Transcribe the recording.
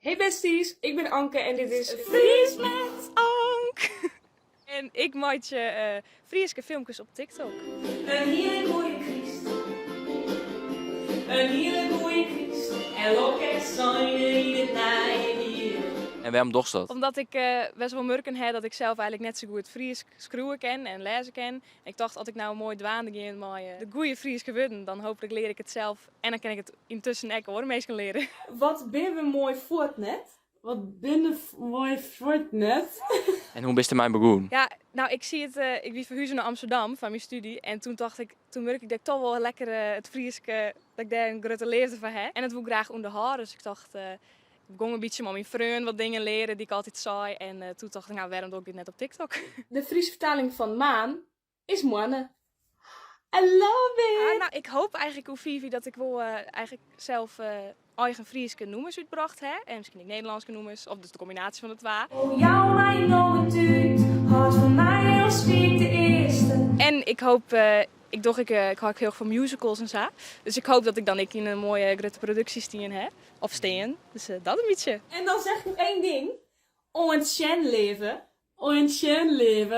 Hey besties, ik bin Anke en dit is Fries met Ank. En ik meitsje Fryske filmkes op TikTok. In hiele goeie kryst. In hiele goeie kryst. En lok en seine yn it nije jier. En wêrom dochst dat? Omdat ik best wol murken ha dat ik sels eigentlik net sa goed Frysk skriuwe kin en lêze kin. Ik tocht, as ik no moai dwaande gean mei de goede Fryske wurden, dan hooplik lear ik it sels en dan kin ik it yntusken ek oare minsken leare. Wat binne we moai fuort net? Wat binne we moai fuort net? En hoe bist dermei begûn? Ja, no, ik wie ferhuze nei Amsterdam foar myn stúdzje en doe tocht ik, doe murk ik dat ik dochs wol lekker it Frysk, dat ik dêr in grutte leafde foar ha. En dat woe ik graach ûnderhâlde, dus ik tocht, ik begûn in bytsje mei myn freon wat dingen leare dy't ik altyd sei. En doe tocht ik, no, wêrom doch ik dit net op TikTok? De Fryske fertaling fan maan is moanne. I love it! Ah, no, ik hoopje eigentlik oer 5 jier dat ik wol eigentlik sels eigen Fryske nûmers útbrocht ha. En miskien ek Nederlânske nûmers, of dus de kombinaasje fan de twa. Oh, jou my no it út, hâld fan my as wie ik de earste. En ik hoopje, ik hâld hiel erch fan musicals en sa. Dus ik hoopje dat ik dan ek yn in moaie grutte produksje stien ha. Of stean. Dus dat in bytsje. En dan zeg ik noch één ding. Oant sjen, leave. Oant sjen, leave.